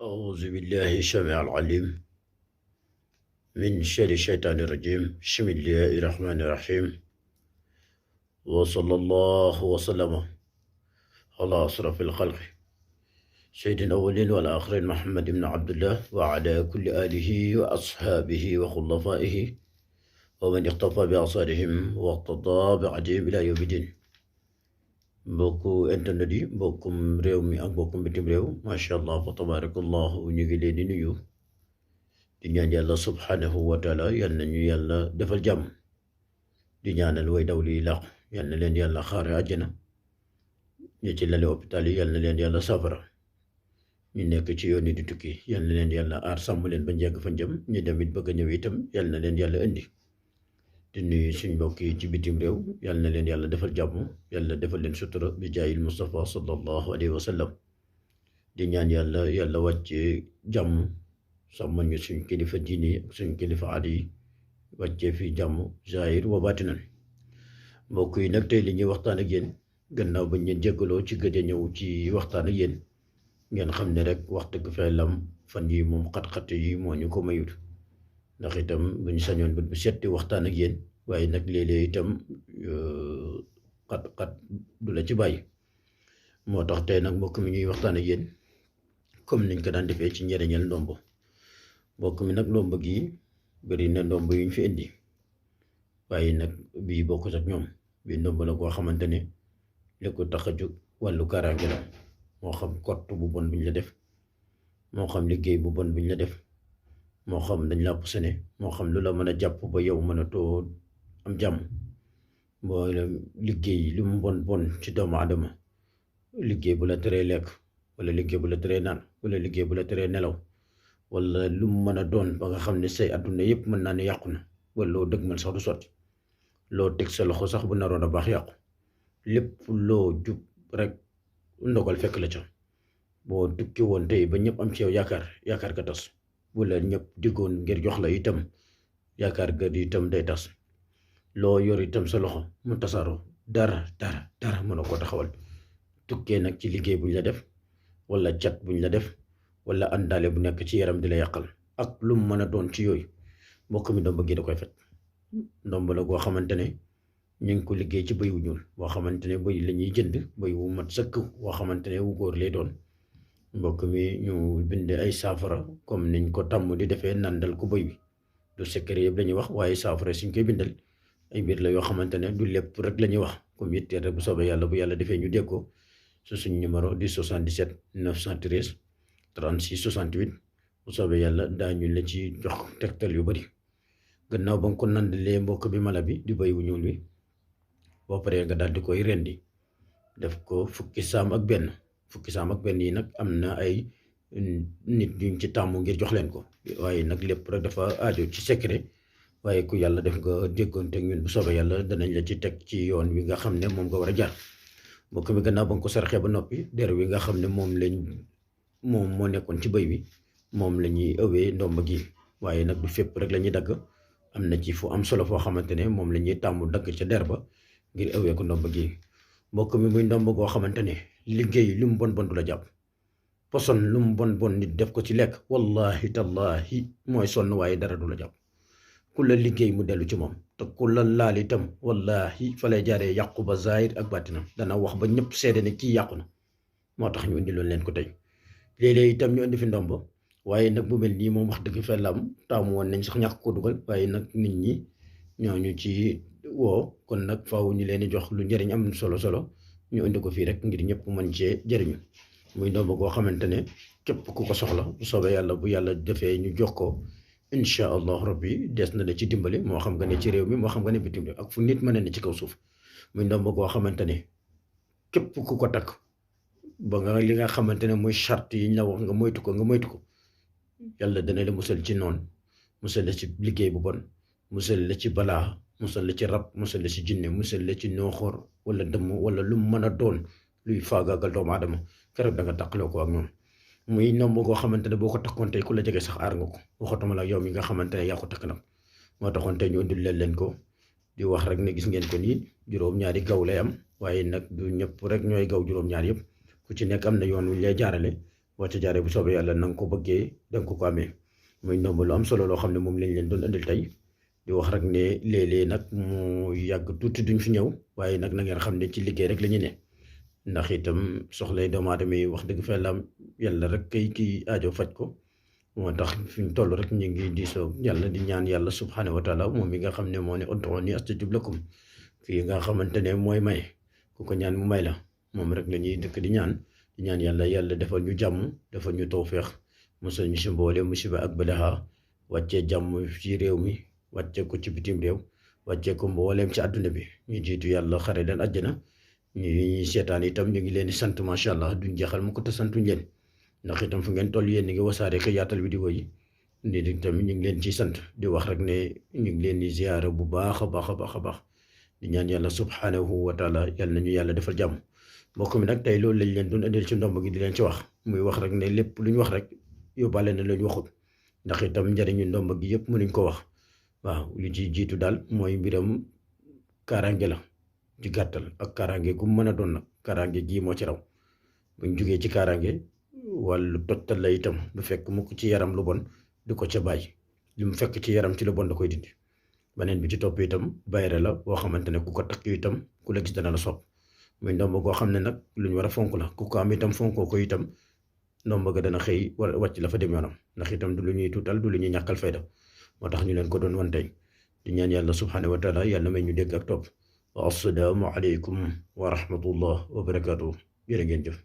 أعوذ بالله السميع العليم من شر الشيطان الرجيم بسم الله الرحمن الرحيم وصلى الله وسلم على أشرف الخلق سيد الأولين والآخرين محمد بن عبد الله وعلى كل آله وأصحابه وخلفائه ومن اقتفى بآثارهم واقتضى بعدهم إلى يوم الدين mbokku internet yi mbokkum réew mi ak mbokkum bitim réew macha allah fa tabarakallahu ñu ngi leen di nuyu di ñaan yàlla subhanahu wa taala yal na ñu yàlla defal jàmm di ñaanal way daw li làqu yal na leen yàlla xaare àjjana ñi ci lali hôpital yi yal na leen yàlla safara ñu nekk ci yoon yi di tukki yal na leen yàlla aar sàmm leen ba njëgg fa njëm ñi demit bëgg a ñëw itam yal na leen yàlla indi di nuyu suñ mbokk yi ci bitim réew yal na leen yàlla defal jàmm yàlla defal leen sutura bi jaayil Mustafa sallallahu alayhi wa sallam di ñaan yàlla wàcce jàmm sàmmal ñu suñ kilifa diini ak suñ kilifa aada yi wàccee fi jàmm zahir wa baatinan mbokk yi nag tey li ñuy waxtaan ak yéen gannaaw bañ leen jéggaloo ci gëj a ñëw ci waxtaan ak yéen ngeen xam ne rek wax dëgg fa lam fan yi moom xat-xat yi moo ñu ko mayut ndax itam bu ñu sañoon bu setti waxtaan ak yéen waaye nag léeg-léeg itam xat-xat du la ci bàyyi moo tax tey nag mbokk mi ñuy waxtaan ak yéen comme niñ ko daan defee ci njëriñal ndombo mbokk mi nag ndombo gi bëri na ndombo yuñ fi indi waaye nag bii bokkut ak ñoom bii ndombo la koo xamante ne li ko tax a jóg wàllu kaaraange la moo xam kott bu bon buñ la def moo xam liggéey bu bon buñ la def moo xam dañ la posone moo xam lu la mën a jàpp ba yow mën a too am jàmm boo liggéey lu mu bon bon ci doomu adama liggéey bu la teree lekk wala liggéey bu la teree naan wala liggéey bu la teree nelaw wala lu mu mën a doon ba nga xam ne say adduna yëpp mën naa ne yàqu na wala loo dëgg man sax du sotti loo teg sa loxo sax bu naroon a baax yàqu lépp loo jub rek ndogal fekk la ca boo tukki woon tey ba ñëpp am ci yow yaakaar ka tas wala ñëpp diggoon ngir jox la itam yaakaar ga itam day tas loo yor itam sa loxo mu tasaaroo dara mën a ko taxawal tukkee nag ci liggéey buñ la def wala cat buñ la def wala àndaale bu nekk ci yaram di la yàqal ak lu mu mën a doon ci yooyu mbokk mi ndomba gi da koy fet ndomba la goo xamante ne ñu ngi ko liggéey ci bëy wu ñuul boo xamante ne bëy la ñuy jënd bëy wu mat sëkk boo xamante ne wu góor lay doon mbokk mi ñu bind ay saafara comme niñ ko tàmm di defee nandal ko bëy bi du secret yëpp la ñuy wax waaye saafara suñ koy bindal ay mbir la yoo xamante ne du lépp rek la ñuy wax comme it rek bu soobee yàlla bu yàlla defee ñu dégg ko su suñ numéro di 77 913 36 68 bu soobee yàlla daañu la ci jox tegtal yu bari gannaaw ba nga ko nandalee mbokk bi mala bi di bëy wu ñuul bi boo paree nga daal di koy rendi def ko fukki saam ak benn yi nag am na ay nit yuñ ci tàmm ngir jox leen ko waaye nag lépp rek dafa aajo ci secret waaye ku yàlla def nga déggoonte ak ñun bu soobee yàlla danañ la ci teg ci yoon wi nga xam ne moom nga war a jaar mbokk mi gannaaw ba nga ko saraxee ba noppi der wi nga xam ne moom moo nekkoon ci bëy bi moom la ñuy ëwee ndomba gi waaye nag du fépp rek la ñuy dagg am na ci fu am solo foo xamante ne moom la ñuy tàmm dagg ca der ba ngir ëwee ko ndomba gi mbokk mi muy ndomba goo xamante ne liggéey lu mu bon du la jàpp poson lu mu bon nit def ko ci lekk wallahi tallahi mooy sonn waaye dara du la jàpp ku la liggéey mu dellu ci moom te ku la laal itam wallahi fa lay jaaree yàqu ba zahir ak baatinam dana wax ba ñëpp seede ne kii yàqu na moo tax ñu indi loon leen ko tey léeg-léeg itam ñu indi fi ndomba waaye nag bu mel nii moom wax dëgg fa lam taamu woon nañ sax ñàkk ko dugal waaye nag nit ñi ñooñu ci woo kon nag faaw ñu leen di jox lu njëriñ am solo ñu indi ko fii rek ngir ñëpp mën cee jëriñu muy ndomba koo xamante ne képp ku ko soxla bu soobee yàlla bu yàlla defee ñu jox ko incha allah rabbi des na la ci dimbali moo xam nga ne ci réew mi moo xam nga ne bitim réew ak fu nit mën a ne ci kaw suuf muy ndomba koo xamante ne képp ku ko takk ba nga li nga xamante ne muy charte yi ñu la wax nga moytu ko yàlla dana la musal ci noonu musal la ci liggéey bu bon musal la ci balaa musal la ci rab musal la ci jinne musal la ci nooxoor wala dëmm wala lu mën a doon luy faagaagal doomu aadama keroog da nga tàqaloo ko ak ñoom muy ndomb goo xamante ne boo ko takkoon tey ku la jege sax aar nga ko waxatuma la yow mi nga xamante ne yaa ko takk nag moo taxoon tey ñu indil leen ko di wax rek ne gis ngeen ko nii juróom-ñaari gaw lay am waaye nag du ñëpp rek ñooy gaw juróom-ñaar yëpp ku ci nekk am na yoon wu ñu lay jaarale boo ca jaaree bu soobee yàlla na nga ko bëggee da nga ko amee muy ndomb lu am solo loo xam ne moom lañ leen doon andil tey di wax rek ne léeg-léeg nag mu yàgg tuuti duñ fi ñëw waaye nag na ngeen xam ne ci liggéey rek la ñu ne ndax itam soxlay doomu aadama yi wax dëgg fa yàlla rek kii aajo faj ko moo tax fi ñu toll rek ñu ngi diisoo yàlla di ñaan yàlla subhanahu wa taala moom mi nga xam ne moo ne ud'uuni astajib lakum kii nga xamante ne mooy may ku ko ñaan mu may la moom rek la ñuy dëkk di ñaan yàlla defal ñu jàmm defal ñu tawféex mosal ñu si mboole musiba ak balaha wàccee jàmm ci réew mi wàccee ko ci bitim réew wàccee ko mbooleem ci àdduna bi ñu jiitu yàlla xare leen àjjana ñuy seetaan itam ñu ngi leen di sant macha allah duñ jeexal mu ko te santuñ leen ndax itam fu ngeen toll yéen ni ngi wasaare ko yaatal vidéo yi ndi tamit ñu ngi leen ciy sant di wax rek ne ñu ngi leen di ziyaara bu baax a baax a baax a baax di ñaan yàlla subhanahu wa taala yàlla nañu yàlla defal jàmm mbokk mi nag tey loolu lañ leen doon indil ci ndomb gi di leen ci wax muy wax rek ne lépp lu ñu wax rek yóbbaale na lañu waxut ndax itam njëriñu ndomb gi yëpp mënuñ ko wax waaw li ci jiitu daal mooy mbiram kaaraange la ci gàttal ak kaaraange gu mën a doon nag kaaraange gii moo ci raw buñ jugee ci kaaraange wàllu tojtal la itam du fekk mukk ci yaram lu bon du ko ca bàyyi li mu fekk ci yaram ci lu bon da koy dindi beneen bi ci topp itam bayre la boo xamante ne ku ko takk itam ku la gis dana la sopp muy ndomb goo xam ne nag lu ñu war a fonk la ku ko am itam fonkoo ko itam ndomb ga dana xëy wala wàcc la fa dem yoonam ndax itam du lu ñuy tuutal du lu ñuy ñàkkal fayda moo tax ñu leen ko doon wan tey di ñaan yàlla subhanahu wa taala yàlla may ñu dégg ak topp wa assalaamu aleykum wa rahmatullah wa barakaatuh jërë ngeen jëf